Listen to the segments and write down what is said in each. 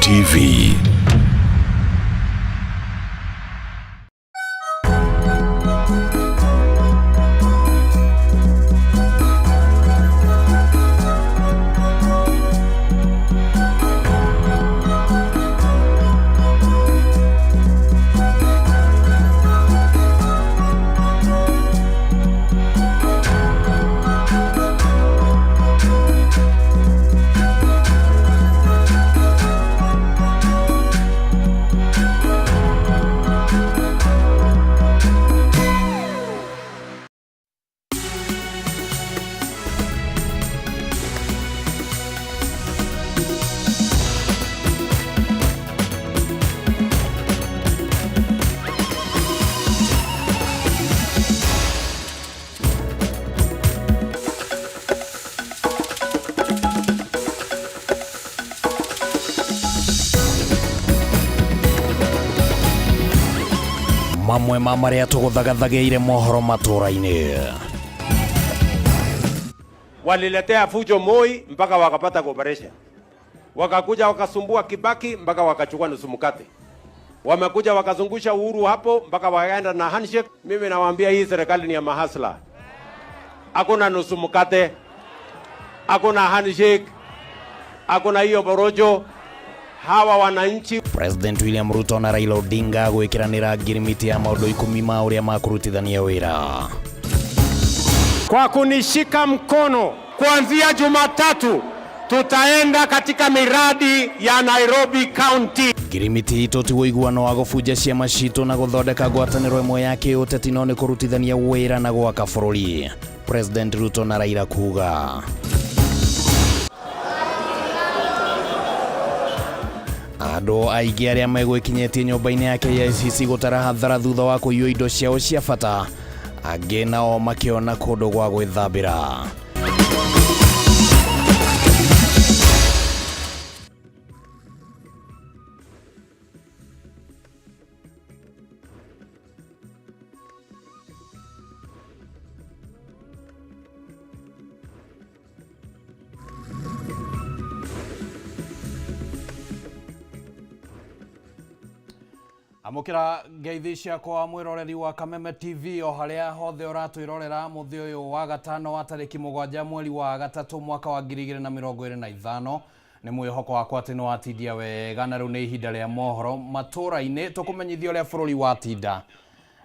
TV. Mamwe ma marĩa tũgũthagathagĩire mohoro matũra-inĩ. Waliletea fujo Moi mpaka wakapata cooperation, wakakuja wakasumbua Kibaki mpaka wakachukua nusu mkate, wamekuja wakazungusha Uhuru hapo mpaka wakaenda na handshake. Mimi nawaambia hii serikali ni ya mahasla, hakuna nusu mkate, hakuna handshake, hakuna hiyo borojo. Hawa wananchi. President William Ruto na Raila Odinga gwĩkĩranĩra ngirimiti ya maũndũ 10 ma ũrĩa makũrutithania wĩra. Kwa kunishika mkono kuanzia Jumatatu tutaenda katika miradi ya Nairobi County. Ngirimiti itũ ti ũiguano wa gũbunja ciama citũ na gũthondeka ngwatanĩro ĩmwe ya kĩũteti no nĩ kũrutithania wĩra na gwaka bũrũri. President Ruto na Raila kuga. Andũ aingĩ arĩa megwĩkinyĩtie nyũmba-inĩ ya KICC gũtara hathara thutha wa kũiywo indo ciao cia bata, angĩ nao makĩona kũndũ gwa gwĩthambĩra. Amũkĩra ngeithi ciakwa mwĩroreri wa Kameme TV o harĩa hothe ũratwĩrorera mũthĩ ũyũ wa gatano wa tarĩki 7 mweri wa 3 mwaka wa 2025. Nĩ mwĩhoko wakwa atĩ nĩ watindia wega na rĩu nĩ ihinda rĩa mohoro matũra-inĩ tũkũmenyithia ũrĩa bũrũri watinda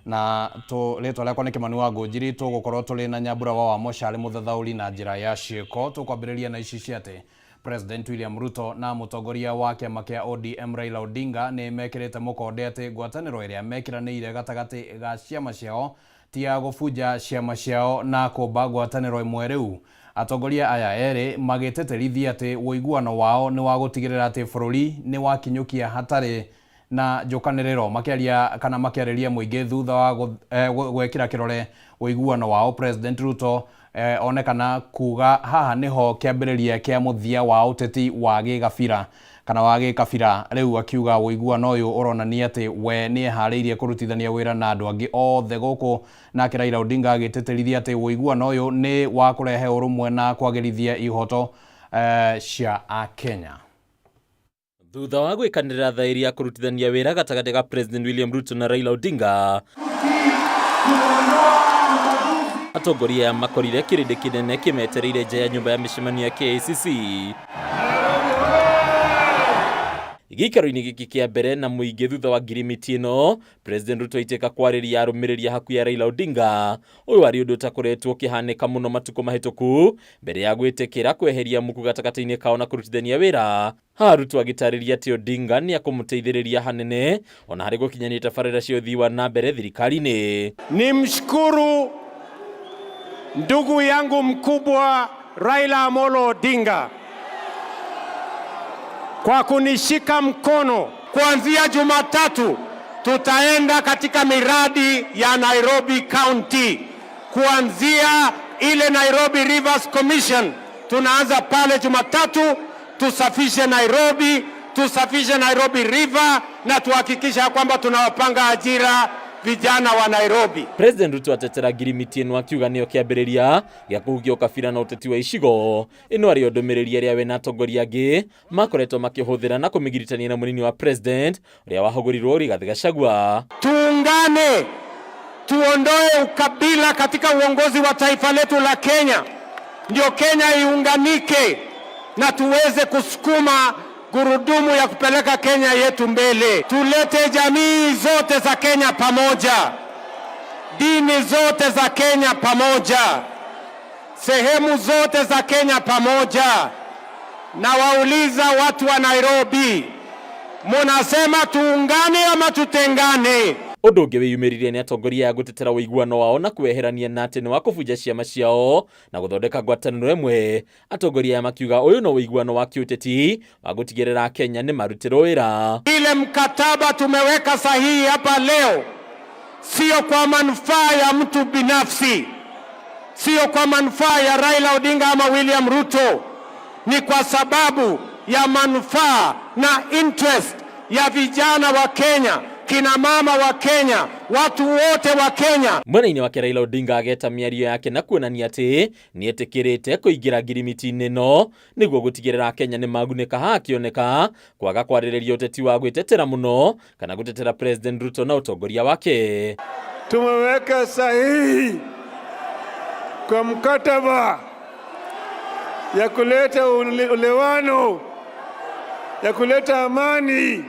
na rĩtwa rĩakwa nĩ Kĩmani wa Ngũnjiri. Tũgũkorwo tũrĩ na Nyambura wa Wamũca arĩ mũthathaũri na njĩra ya ciĩko. Tũkwambĩrĩria na ici cia atĩ President William Ruto na mũtongoria wa kĩama kĩa ODM Raila Odinga nĩ mekĩrĩte mũkonde atĩ ngwatanĩro ĩrĩa mekĩranĩire gatagatĩ ga ciama ciao ti ya gũbunja ciama ciao na kũmba ngwatanĩro ĩmwe. Rĩu atongoria aya erĩ magĩtĩtĩrithia atĩ ũiguano wao nĩ wa gũtigĩrĩra atĩ bũrũri nĩ wakinyũkia hatarĩ na njũkanĩrĩro. Makĩaria kana makĩarĩria mũingĩ thutha wa gwĩkĩra kĩrore ũiguano wao, President Ruto onekana kuga haha niho kĩambĩrĩria kĩa mũthia wa ũteti wa gĩgabira kana wa gĩkabira. Rĩu akiuga ũiguano ũyũ ũronania atĩ we nĩ eharĩirie kũrutithania wĩra na andũ angĩ othe gũkũ. Nake Raila Odinga agĩtĩtĩrithia atĩ ũiguano ũyũ nĩ wa kũrehe ũrũmwe na kwagĩrithia ihoto cia Akenya. Thutha wa gwĩkanĩrĩra thaĩri ya kũrutithania wĩra gatagatĩ ga President William Ruto na Raila Odinga, atongoria aya makorire kĩrĩndĩ kĩnene kĩmetereire nja ya nyũmba ya mĩcemanio ya KICC. Gĩikaro-inĩ gĩkĩ kĩa mbere na mũingĩ thutha wa ngirimiti ĩno, President Ruto aitĩka kwarĩria arũmĩrĩri a hakuhĩ a Raila Odinga. Ũyũ warĩ ũndũ ũtakoretwo ũkĩhanĩka mũno matukũ mahĩtũku mbere ya gwĩtĩkĩra kweheria muku gatagatĩ-inĩ kao na kũrutithania wĩra. Haha Ruto agĩtarĩria atĩ Odinga nĩ akũmũteithĩrĩria hanene ona harĩ gũkinyania tabarĩra cia ũthii wa na mbere thirikari-inĩ. Nimshukuru ndugu yangu mkubwa Raila Amolo Odinga kwa kunishika mkono. Kuanzia Jumatatu tutaenda katika miradi ya Nairobi County, kuanzia ile Nairobi Rivers Commission. Tunaanza pale Jumatatu, tusafishe Nairobi, tusafishe Nairobi River na tuhakikisha kwamba tunawapanga ajira vijana wa Nairobi. President Ruto atetera ngirimiti ĩno akiuga nĩyo kĩambĩrĩria gĩa kũhukia ũkabira na ũteti wa icigo. Ĩno arĩ yo ndũmĩrĩri ĩrĩa we na atongoria angĩ makoretwo makĩhũthĩra na kũmĩgiritania na mũnini wa president ũrĩa wahũgũrirwo Rigathĩ Gachagua. Tuungane, tuondoe ukabila katika uongozi wa taifa letu la Kenya, ndio Kenya iunganike na tuweze kusukuma gurudumu ya kupeleka Kenya yetu mbele. Tulete jamii zote za Kenya pamoja, dini zote za Kenya pamoja, sehemu zote za Kenya pamoja. Na wauliza watu wa Nairobi, munasema tuungane ama tutengane? Ũndũ ũngĩ wĩyumĩririe nĩ atongoria aya gũtetera ũiguano wao na kweherania na atĩ nĩ wa kũbunja ciama ciao na gũthondeka ngwatanĩro ĩmwe. Atongoria aya makiuga ũyũ no ũiguano wa kĩũteti wa gũtigĩrĩra Kenya nĩ marutĩrwo wĩra. Ile mkataba tumeweka sahihi hapa leo sio kwa manufaa ya mtu binafsi, sio kwa manufaa ya Raila Odinga ama William Ruto, ni kwa sababu ya manufaa na interest ya vijana wa Kenya, kina mama wa Kenya, watu wote wa Kenya. Mwena-inĩ wake Raila Odinga ageta mĩario yake na kuonania atĩ nĩetĩkĩrĩte kũingĩra ngirimiti-inĩ ĩno nĩguo gũtigĩrĩra Kenya nĩ magunĩka haha akĩoneka kwaga kwarĩrĩria ũteti wa gwĩtetera mũno kana gũtetera President Ruto na ũtongoria wake. Tumeweka sahihi kwa mkataba ya kuleta ulewano, ya kuleta amani,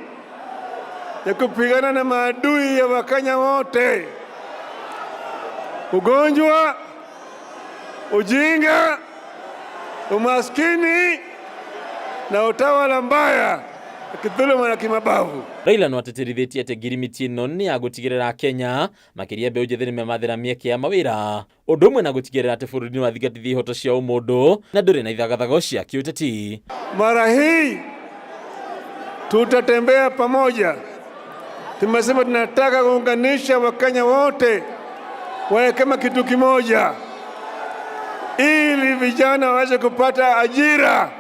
ya kupigana na maadui ya Wakenya wote: ugonjwa, ujinga, umaskini na utawala mbaya, kidhuluma na kimabavu. Raila no ateterithĩtie atĩ ngirimiti ĩno nĩ ya gũtigĩrĩra Kenya makĩria mbeũ njĩthĩ nĩmemathĩra mĩeke ya mawĩra ũndũ ũmwe na gũtigĩrĩra atĩ bũrũri nĩwathingatithia ihoto cia ũmũndũ na ndũrĩ na ithagathago cia kĩũteti. Mara hii tutatembea pamoja. Tumesema tunataka kuunganisha Wakenya wote wawe kama kitu kimoja, ili vijana waweze kupata ajira,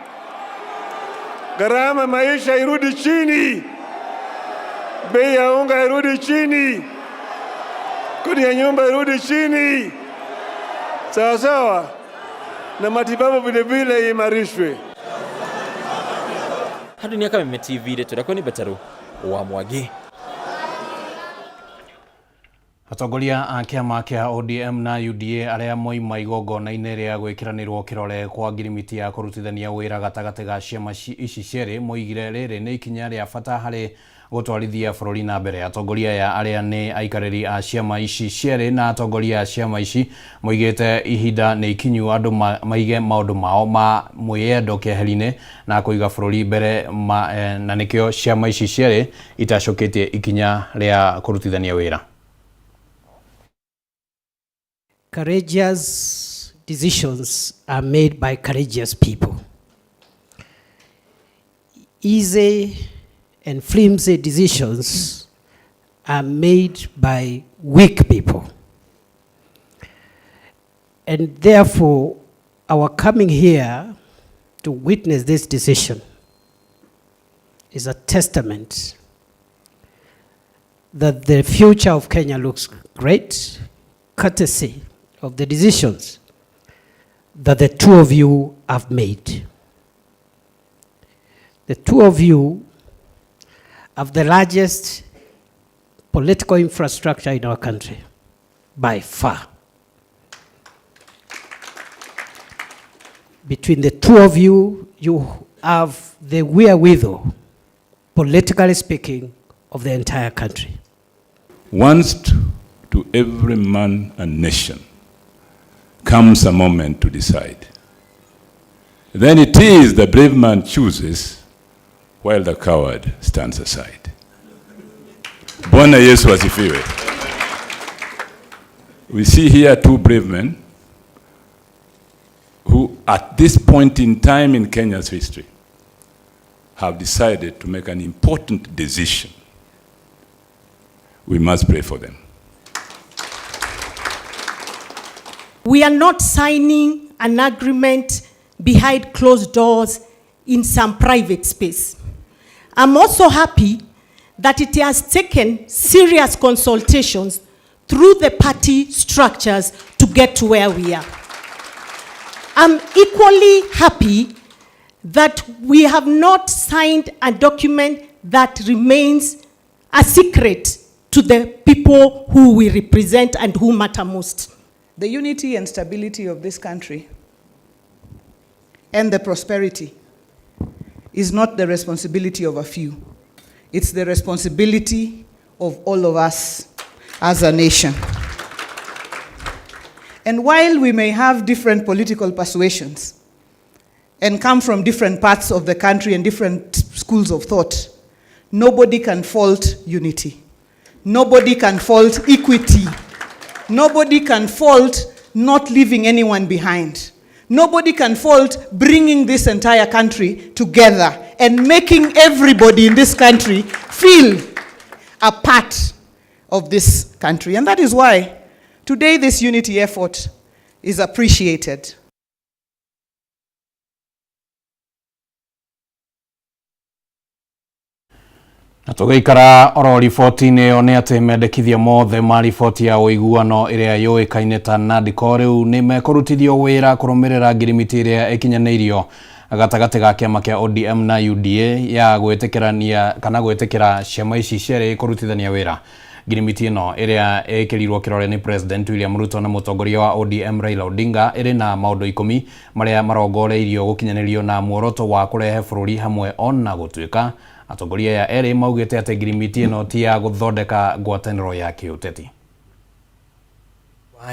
gharama maisha irudi chini, bei ya unga irudi chini, kodi ya nyumba irudi chini, sawa sawa, na matibabu vilevile iimarishwe. Handũ nĩ Kameme TV rĩtwa rĩakwa nĩ Mbetaru wa Mwangi. Atongoria a kĩama kĩa ODM na UDA arĩa moima igongona-inĩ rĩa gwĩkĩranĩrwo kĩrore kwa ngirimiti ya kũrutithania wĩra gatagatĩ ga ciama ici cierĩ moigire rĩrĩ nĩ ikinya rĩa bata harĩ gũtwarithia bũrũri na mbere. Atongoria aya arĩa nĩ aikarĩri a ciama ici cierĩ na atongoria a ciama ici moigĩte ihinda nĩ ikinyu andũ maige maũndũ mao ma mwĩyendo keheri-inĩ na kũiga bũrũri mbere na nĩkĩo ciama ici cierĩ itacũkĩtie ikinya rĩa kũrutithania wĩra. Courageous decisions are made by courageous people. Easy and flimsy decisions are made by weak people. And therefore, our coming here to witness this decision is a testament that the future of Kenya looks great, courtesy of the decisions that the two of you have made. The two of you have the largest political infrastructure in our country, by far. Between the two of you, you have the wherewithal, politically speaking, of the entire country. Once to every man and nation comes a moment to decide. Then it is the brave man chooses while the coward stands aside. Bwana Yesu asifiwe. We see here two brave men who at this point in time in Kenya's history have decided to make an important decision. We must pray for them. We are not signing an agreement behind closed doors in some private space. I'm also happy that it has taken serious consultations through the party structures to get to where we are. I'm equally happy that we have not signed a document that remains a secret to the people who we represent and who matter most. The unity and stability of this country and the prosperity is not the responsibility of a few. It's the responsibility of all of us as a nation. And while we may have different political persuasions and come from different parts of the country and different schools of thought, nobody can fault unity. Nobody can fault equity. Nobody can fault not leaving anyone behind. Nobody can fault bringing this entire country together and making everybody in this country feel a part of this country. And that is why today this unity effort is appreciated. Na tũgĩikara oro riboti-inĩ ĩyo nĩ atĩ mendekithia mothe ma riboti ya ũiguano ĩrĩa yũĩkaine ta NADCO rĩu nĩ mekũrutithio wĩra kũrũmĩrĩra ngirimiti ĩrĩa ĩkinyanĩirio gatagatĩ ga kĩama kĩa ODM na UDA ya gwĩtĩkĩrania kana gwĩtĩkĩra ciama ici cierĩ kũrutithania wĩra. Ngirimiti ĩno ĩrĩa ĩkĩrirwo kĩrore nĩ President William Ruto na mũtongoria wa ODM Raila Odinga ĩrĩ na maũndũ 10 marĩa marongoreirio gũkinyanĩrio na muoroto wa kũrehe bũrũri hamwe ona gũtuĩka atongoria aya erĩ maugĩte atĩ ngirimiti ĩno ti ya gũthondeka ngwatanĩro ya kĩũteti.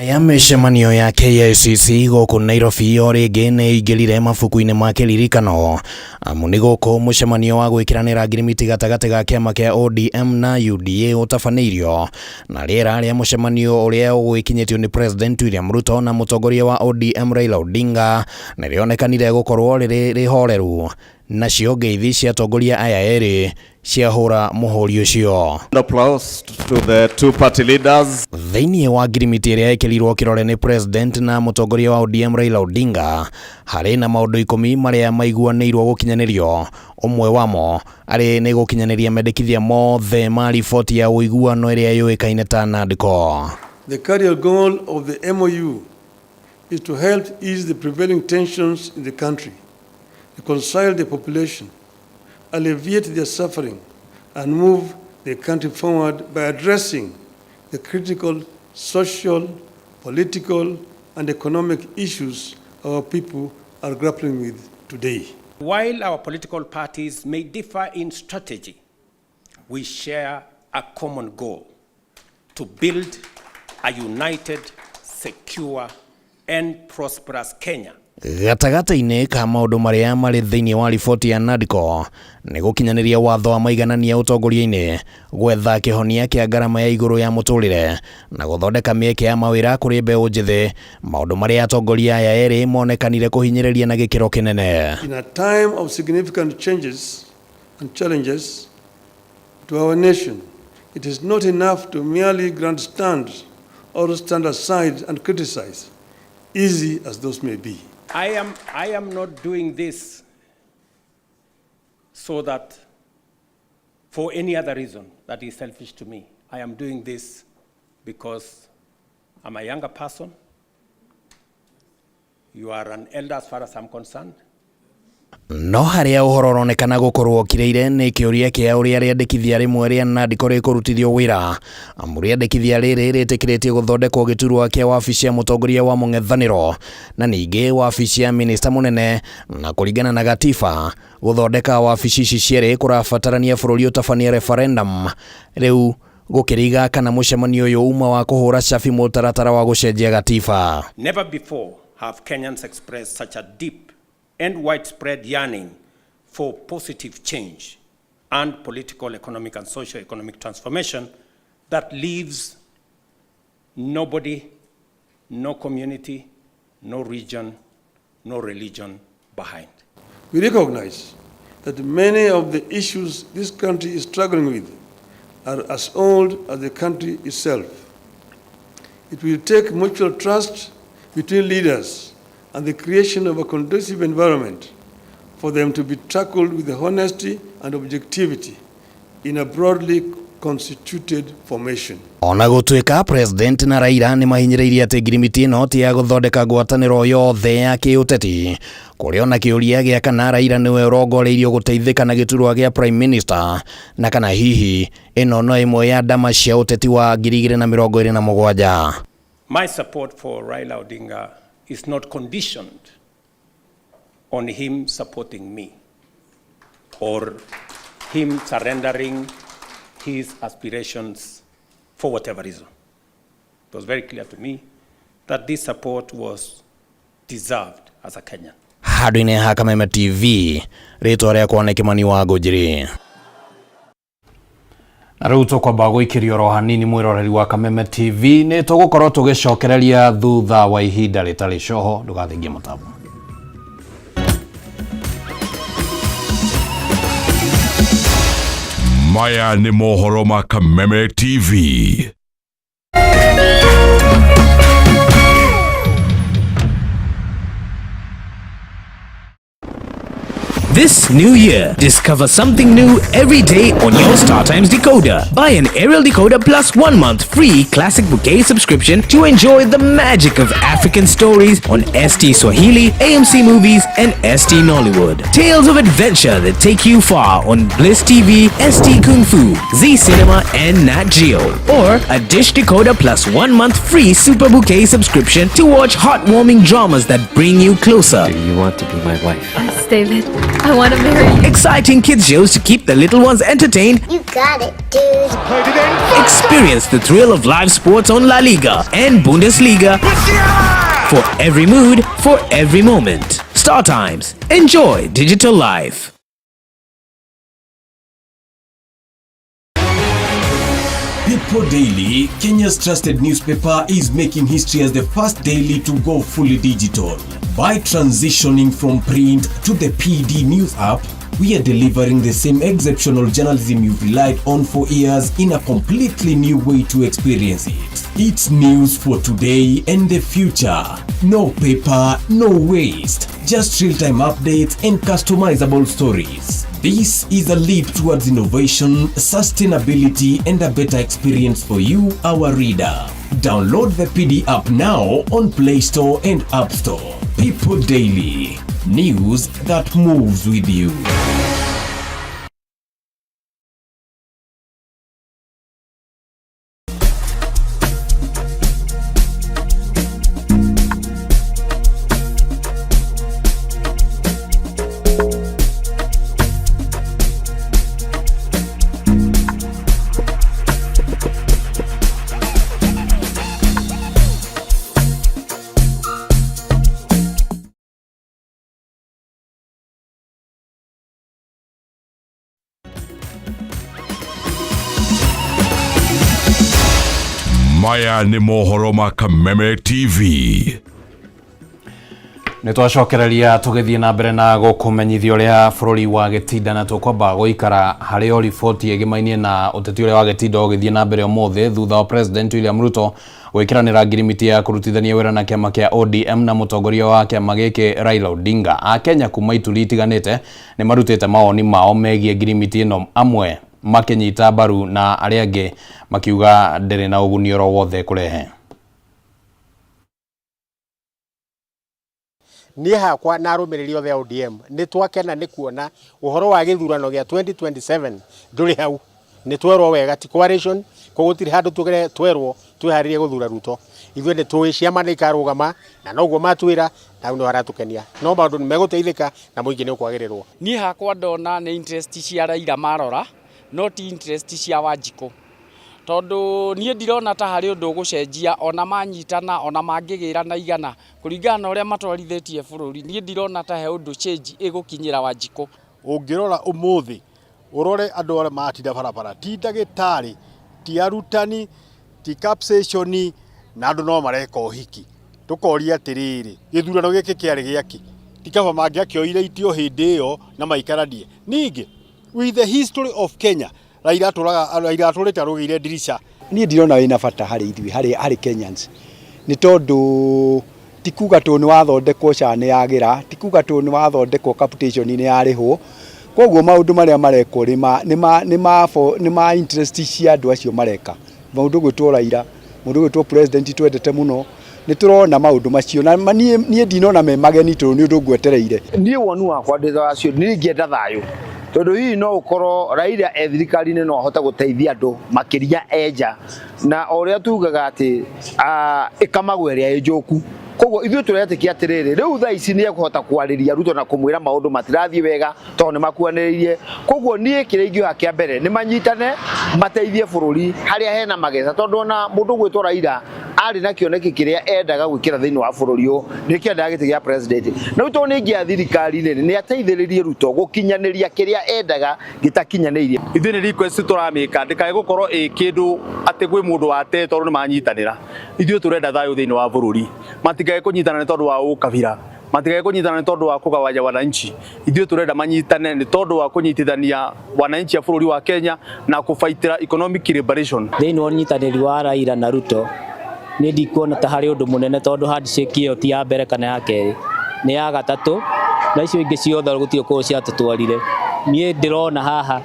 Ya mĩcemanio ya KICC gũkũ Nairobi o rĩngĩ nĩ ĩingĩrire mabuku-inĩ ma kĩririkano amu nĩ gũkũ mũcemanio wa gwĩkĩranĩra ngirimiti gatagatĩ ga kĩama kĩa ODM na UDA ũtabanĩirio na rĩera rĩa mũcemanio ũrĩa ũgwĩkinyĩtio nĩ President William Ruto na mũtongoria wa ODM Raila Odinga nĩ rĩonekanire gũkorwo rĩrĩ rĩhoreru nacio ngeithi cia atongoria aya erĩ ciahũra mũhũri ũcio. Applause to the two party leaders. Thĩinĩ wa ngirimiti ĩrĩa ĩkĩrirwo kĩrore nĩ President na mũtongoria wa ODM Raila Odinga harĩ na maũndũ 10 marĩa maiguanĩirwo gũkinyanĩrio ũmwe wamo arĩ nĩ gũkinyanĩria mendekithia mothe ma riboti ya ũiguano ĩrĩa yũĩkaine ta NADCO. The cardinal goal of the MOU is to help ease the prevailing tensions in the country, reconcile the population, alleviate their suffering, and move the country forward by addressing the critical social, political, and economic issues our people are grappling with today. While our political parties may differ in strategy, we share a common goal to build a united, secure, and prosperous Kenya. Gatagatĩ-inĩ ka maũndũ marĩa marĩ thĩinĩ wa riboti ya NADCO nĩ gũkinyanĩria watho wa maiganania ũtongoria-inĩ, gwetha kĩhonia kĩa ngarama ya igũrũ ya mũtũrĩre na gũthondeka mĩeke ya mawĩra kũrĩ mbeũ njĩthĩ, maũndũ marĩa atongoria aya erĩ monekanire kũhinyĩrĩria na gĩkĩro kĩnene. In a time of significant changes and challenges to our nation, it is not enough to merely grandstand or stand aside and criticize, easy as those may be. I am not doing this so that for any other reason that is selfish to me. I am doing this because I'm a younger person. You are an elder as far as I'm concerned. No harĩa ũhoro ũronekana gũkorwo ũkirĩire nĩ kĩũria kĩa ũrĩa rĩandĩkithia rĩmwe rĩa NADCO rĩkũrutithio wĩra amu rĩandĩkithia rĩrĩ rĩtĩkĩrĩtie gũthondekwo gĩturwa kĩa wabici ya mũtongoria wa mũng'ethanĩro na ningĩ wabici ya minista mũnene na kũringana na gatiba gũthondeka wabici ici cierĩ kũrabatarania bũrũri ũtabanie referendum rĩu gũkĩriga kana mũcemanio ũyũ uma wa kũhũra cabi mũtaratara wa gũcenjia gatiba. Never before have Kenyans expressed such a deep and widespread yearning for positive change and political, economic, and socio-economic transformation that leaves nobody, no community, no region, no religion behind. We recognize that many of the issues this country is struggling with are as old as the country itself. It will take mutual trust between leaders and the creation of a conducive environment for them to be tackled with honesty and objectivity in a broadly constituted formation. Ona gũtuĩka President na Raila nĩ mahinyĩrĩirie atĩ ngirimiti ĩno ti ya gũthondeka ngwatanĩro yothe ya kĩũteti, kũrĩ ona kĩũria gĩa kana Raila nĩwe ũrongoreirio gũteithĩka na gĩturwa gĩa Prime Minister na kana hihi ĩno no ĩmwe ya ndama cia ũteti wa 2027. My support for Raila Odinga is not conditioned on him supporting me or him surrendering his aspirations for whatever reason. It was very clear to me that this support was deserved as a Kenyan. Handũ-inĩ ha Kameme TV, rĩtwa rĩakwa nĩ Kĩmani wa Ngũnjiri. Na rĩu tũkwamba gũikĩrio oro hanini mwĩroreri wa Kameme TV, nĩ tũgũkorwo tũgĩcokereria thutha wa ihinda rĩtarĩ coho, ndũgathingie mũtambo. Maya nĩ mohoro ma Kameme TV. This new year, discover something new every day on your StarTimes decoder. Buy an aerial decoder plus 1 month free classic bouquet subscription to enjoy the magic of African stories on ST Swahili, AMC Movies, and ST Nollywood. Tales of adventure that take you far on Bliss TV, ST Kung Fu, Z Cinema, and Nat Geo. Or a dish decoder plus 1 month free super bouquet subscription to watch heartwarming dramas that bring you closer. Do you want to be my wife? Yes, David. I want to marry you. Exciting kids shows to keep the little ones entertained. You got it, dude. Experience the thrill of live sports on La Liga and Bundesliga. For every mood, for every moment. Star Times. Enjoy digital life. People Daily, Kenya's trusted newspaper, is making history as the first daily to go fully digital. By transitioning from print to the PD News app, we are delivering the same exceptional journalism you've relied on for years in a completely new way to experience it. It's news for today and the future. No paper, no waste. Just real-time updates and customizable stories. This is a leap towards innovation, sustainability, and a better experience for you, our reader. Download the PD app now on Play Store and App Store. People Daily, news that moves with you. Maya nĩ mohoro ma Kameme TV. Nĩ twacokereria tũgĩthiĩ na mbere na gũkũmenyithia ũrĩa bũrũri wa gĩtinda, na tũkwamba gũikara harĩ o riboti ĩgĩmainie na ũteti ũrĩa wa gĩtinda ũgĩthiĩ na mbere ũmũthĩ thutha wa President William Ruto gwĩkĩranĩra ngirimiti ya kũrutithania wĩra na kĩama kĩa ODM na mũtongoria wa kĩama gĩkĩ Raila Odinga. Akenya kuma ituri itiganĩte nĩ marutĩte mawoni mao megiĩ ngirimiti ĩno, amwe makĩnyita mbaru na arĩa angĩ makiuga ndĩrĩ na ũguni oro wothe kũrehe. Niĩ hakwa na arũmĩrĩri othe a ODM nĩ twakena nĩ kuona ũhoro wa gĩthurano gĩa 2027 ndũrĩ hau. Nĩ twerwo wega ti coalition, koguo gũtirĩ handũ twerwo twĩharĩrie gũthura Ruto. Ithuĩ nĩ tũĩ ciama nĩ ikarũgama na noguo matwĩra, na hau nĩho haratũkenia. No maũndũ nĩ megũteithĩka na mũingĩ nĩ ũkwagĩrĩrwo. Niĩ hakwa ndona nĩ interest cia Raila marora, no ti interest cia Wanjikũ. Tondũ niĩ ndirona ta harĩ ũndũ ũgũcenjia ona manyitana ona mangĩgĩra na igana kũringana na ũrĩa matwarithĩtie bũrũri, niĩ ndirona ta he ũndũ change ĩgũkinyĩra Wanjikũ. Ũngĩrora ũmũthĩ ũrore andũ arĩa maratinda barabara, ti ndagĩtarĩ, ti arutani, ti capsation, na andũ no mareka ũhiki. Tũkoria atĩrĩrĩ, gĩthurano gĩkĩ kĩarĩ gĩakĩ? Ti kaba mangĩakĩoire itio hĩndĩ ĩyo na maikaranie. Ningĩ, with the history of Kenya, Raila atũrĩte arũgĩire ndirica. Niĩ ndirona wĩna bata harĩ ithuĩ, harĩ Kenyans. Nĩ tondũ ti kuga tondũ nĩ wathondekwo SHA nĩ yagĩra, ti kuga tondũ nĩ wathondekwo capitation nĩ yarĩhwo. Koguo maũndũ marĩa marekwo nĩ ma nĩ ma nĩ ma nĩ ma interest cia andũ acio mareka. Mũndũ ũgwĩtwo Raila, mũndũ ũgwĩtwo president twendete mũno, nĩ tũrona maũndũ macio na niĩ niĩ ndinona me mageni tondũ nĩ ũndũ ngwetereire. Niĩ woni wakwa ndĩ wacio niĩ ingĩenda thayũ tondũ hihi no ũkorwo Raila e thirikari-inĩ no ahote gũteithia andũ makĩria e nja na o ũrĩa tugaga atĩ ĩkamagwo ĩrĩa ĩ njũku koguo ithuĩ tũretĩkia atĩrĩrĩ rĩu thaa ici nĩ ekũhota kwarĩria Ruto na kũmwĩra maũndũ matirathiĩ wega tondũ nĩ makuanĩrĩirie koguo niĩ kĩrĩa ingĩoya kĩa mbere nĩ manyitane mateithie bũrũri harĩa hena magetha tondũ ona mũndũ ũgwĩtwo Raila arĩ na kĩoneki kĩrĩa endaga gwĩkĩra thĩinĩ wa bũrũri ũyũ nĩkĩo endaga gĩtĩ gĩa president na rĩu tondũ nĩ aingĩra thirikari-inĩ nĩ ateithĩrĩrie Ruto gũkinyanĩria kĩrĩa endaga gĩtakinyanĩirie. Ithuĩ nĩ request tũramĩka ndĩkae gũkorwo ĩ kĩndũ atĩ kwĩ mũndũ wate tondũ nĩ manyitanĩra. Ithuĩ tũrenda thayũ thĩinĩ wa bũrũri. Matikae kũnyitana nĩ tondũ wa ũkabira, matikae kũnyitana nĩ tondũ wa kũgawanya wananchi. Ithuĩ tũrenda manyitane nĩ tondũ wa kũnyitithania wananchi a bũrũri wa Kenya na kũbaitĩra economic liberation. Thĩinĩ wa ũnyitanĩri wa Raila na Ruto, niĩ ndikuona ta harĩ ũndũ mũnene tondũ handshake ĩyo ti ya mbere kana ya kerĩ, nĩ ya gatatũ na icio ingĩ ciothe gũtirĩ kũndũ ciatũtwarire. Niĩ ndĩrona haha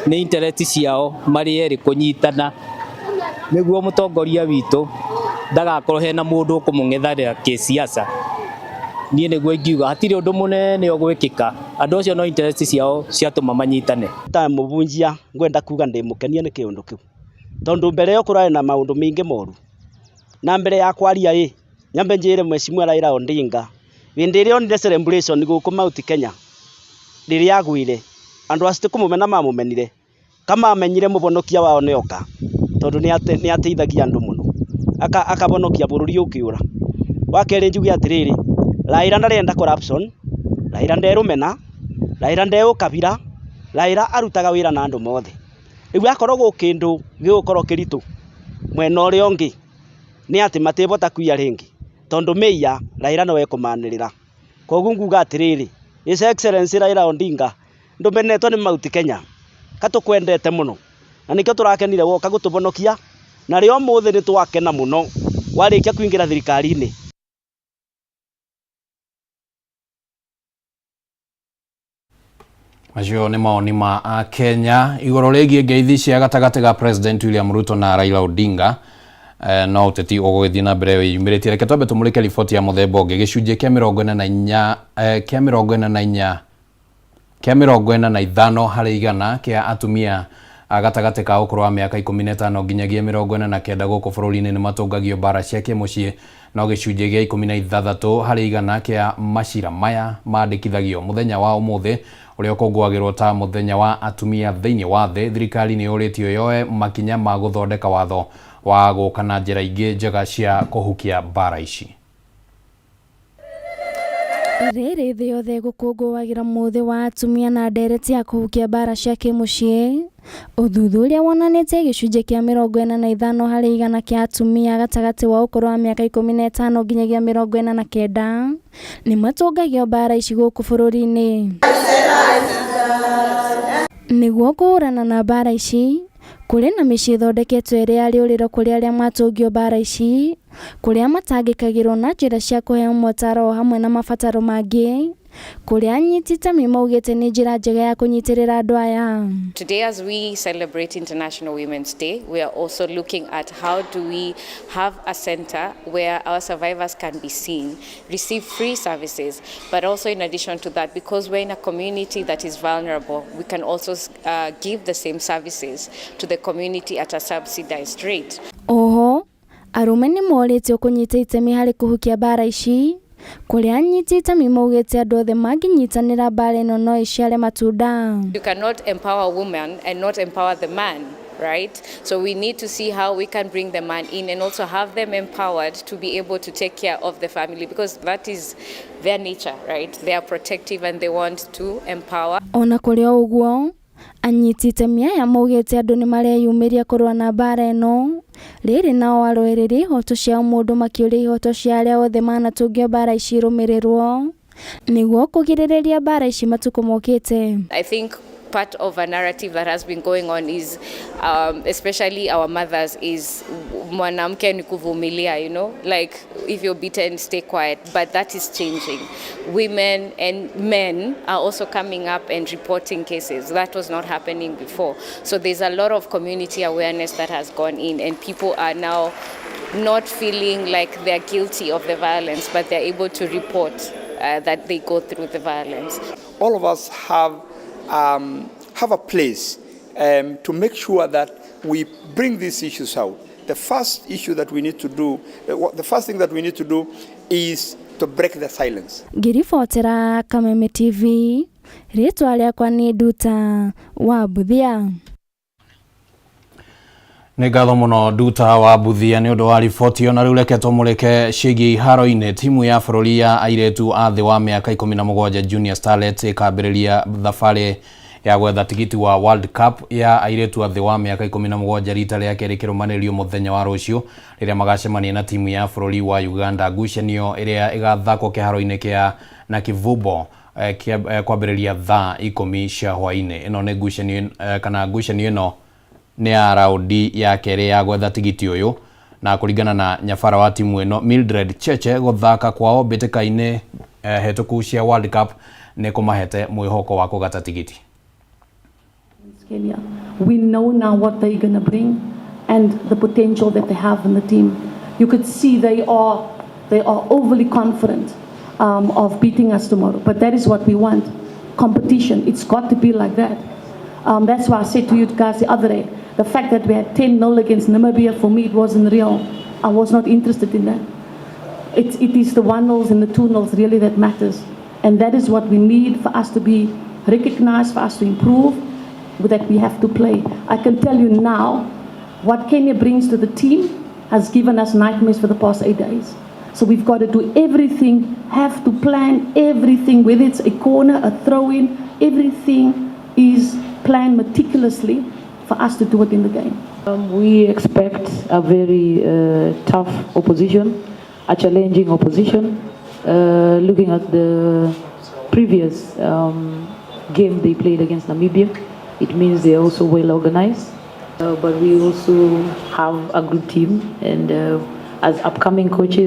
nĩ interest ciao marĩ erĩ kũnyitana nĩguo mũtongoria witũ ndagakorwo hena mũndũ ũkũmũng'ethanĩra kĩsiasa. Niĩ nĩguo ingiuga hatirĩ ũndũ mũnene ũgwĩkĩka, andũ acio no interest ciao ciatũma manyitane. Ta mũbunjia ngwenda kuga ndĩ mũkenie nĩ kĩũndũ kĩu tondũ mbere ĩyo kũrarĩ na maũndũ maingĩ moru na mbere ya kwaria ĩ nyambe njĩre Mheshimiwa Raila Odinga hĩndĩ ĩrĩa onire celebration gũkũ Mount Kenya rĩrĩa agwire andũ acio ti kũmũmena mamũmenire kamamenyire mũbonokia wao nĩ oka tondũ nĩ ateithagia andũ mũno akabonokia bũrũri ũkĩũra. Wa kerĩ njuge atĩrĩrĩ, Raila ndarenda corruption, Raila nderũmena, Raila nde ũkabira, Raila arutaga wĩra na andũ mothe. Rĩu akorwo gwĩ kĩndũ gĩgũkorwo kĩritũ mwena ũrĩa ũngĩ nĩ atĩ matibota kuiya rĩngĩ tondũ meiya Raila nĩwe ekũmanĩrĩra. Koguo nguga atĩrĩrĩ, His Excellency Raila Odinga ndũmenetwo nĩ Mount Kenya katũkwendete mũno na nĩkĩo tũrakenire woka gũtũbonokia na rĩo ũmũthĩ nĩ twakena mũno warĩkia kũingĩra thirikari-inĩ. Macio nĩ mawoni ma Akenya igũrũ rĩgiĩ ngeithi cia gatagatĩ ga President William Ruto na Raila Odinga. No ũteti ũgũgĩthiĩ na mbere wĩyumĩrĩtie. Reke twambe tũmũrĩke riboti ya mũthemba ũngĩ. Gĩcunjĩ kĩa mĩrongo ĩna na inya, kĩa mĩrongo ĩna na inya, kĩa 45 harĩ igana kĩa atumia a gatagatĩ ka ũkũrũ wa mĩaka 15 nginyagia 49 gũkũ bũrũri-inĩ nĩ matũngagio mbara cia kĩmũciĩ, no gĩcunjĩ gĩa 16 harĩ igana kĩa macira maya mandĩkithagio mũthenya wa ũmũthĩ ũrĩa ũkũngũagĩrwo ta mũthenya wa atumia thĩinĩ wa thĩ. Thirikari nĩ yũrĩtio yoe makinya ma gũthondeka watho wa gũka na njĩra ingĩ njega cia kũhukia mbara ici. Rĩrĩ thĩ yothe gũkũngũagĩra mũthĩ wa atumia na ndereti ya kũhukia mbara cia kĩmũciĩ, ũthuthuria wonanĩtie gĩcunjĩ kĩa 45 harĩ igana kĩa atumia gatagatĩ wa ũkũrũ wa mĩaka 15 nginyagia 49 nĩ matũngagio mbara ici gũkũ bũrũri-inĩ. Nĩguo kũhũrana na mbara ici, kũrĩ na mĩciĩ ĩthondeketwo ĩrĩ ya rĩũrĩro kũrĩ arĩa matũngio mbara ici, kũrĩa matangĩkagĩrwo na njĩra cia kũheo motaro o hamwe na mabataro mangĩ, kũrĩa anyiti itemi maugĩte nĩ njĩra njega ya kũnyitĩrĩra andũ aya. Today, as we celebrate International Women's Day, we are also looking at how do we have a center where our survivors can be seen, receive free services, but also in addition to that, because we're in a community that is vulnerable, we can also give the same services to the community at a subsidized rate. Oho, arũme nĩ morĩtio kũnyita itemi harĩ kũhukia mbara ici, kũrĩa anyiti itemi maugĩte andũ othe mangĩnyitanĩra mbara ĩno no ĩciare matunda. You cannot empower a woman and not empower the man, right? So we need to see how we can bring the man in and also have them empowered to be able to take care of the family, because that is their nature, right? They are protective and they want to empower. Ona kũrĩ o ũguo, anyiti itemi aya maugĩte andũ nĩ mareyumĩria kũrũa na mbara ĩno. Rĩrĩ nao arũĩrĩri ihoto cia ũmũndũ makĩũria ihoto cia arĩa othe manatũngio mbara ici irũmĩrĩrwo nĩguo kũgirĩrĩria mbara ici matukũ mokĩte. I think Part of a narrative that has been going on is, especially our mothers, is mwanamke ni kuvumilia, like if you're beaten, stay quiet. But that is changing. Women and men are also coming up and reporting cases. That was not happening before. So there's a lot of community awareness that has gone in, and people are now not feeling like they're guilty of the violence, but they're able to report that they go through the violence. All of us have a place to make sure that we bring these issues out. The first issue that we need to do, the first thing that we need to do is to break the silence. Ngĩribotera Kameme TV, rĩtwa rĩakwa nĩ Nduta wa Buthia. Nĩ ngatho mũno Nduta wa Buthia nĩ ũndũ wa riboti ĩyo. Na rĩu reke tũmũrĩke ciĩgiĩ iharo-inĩ. Timu ya bũrũri ya airĩtu a thĩ wa mĩaka 17 Junior Starlets ĩkambĩrĩria thabarĩ ya gwetha tigiti wa World Cup ya airĩtu a thĩ wa mĩaka 17 rita rĩa kerĩ kĩrũmanĩrĩrio mũthenya wa rũciũ rĩrĩa magacemania na timu ya bũrũri wa Uganda, ngucanio ĩrĩa ĩgathakwo kĩharo-inĩ kĩa Nakivubo kwambĩrĩria thaa 10 cia hwaĩ-inĩ. Ĩno nĩ ngucanio kana ngucanio ĩno nĩ ya raundi ya kerĩ ya gwetha tigiti ũyũ, na kũringana na nyabara wa timu ĩno Mildred Cheche, gũthaka kwao mbĩtĩka-inĩ hetũku cia World Cup nĩ kũmahete mwĩhoko wa kũgata tigiti. Kenya. We know now what they're going to bring and the potential that they have in the team. You could see they are overly confident of beating us tomorrow. But that is what we want. Competition. It's got to be like that. That's why I said to you guys the other day, the fact that we had 10-0 against Namibia, for me, it wasn't real. I was not interested in that. It is the 1 nils and the 2 nils really that matters. And that is what we need for us to be recognized, for us to improve, that we have to play. I can tell you now, what Kenya brings to the team has given us nightmares for the past 8 days. So we've got to do everything, have to plan everything, whether it's a corner, a throw in, everything is planned meticulously for us to do it in the game. We expect a very tough opposition, a challenging opposition. Looking at the previous game they played against Namibia, it means they're also well organized. But we also have a good team, and as upcoming coaches,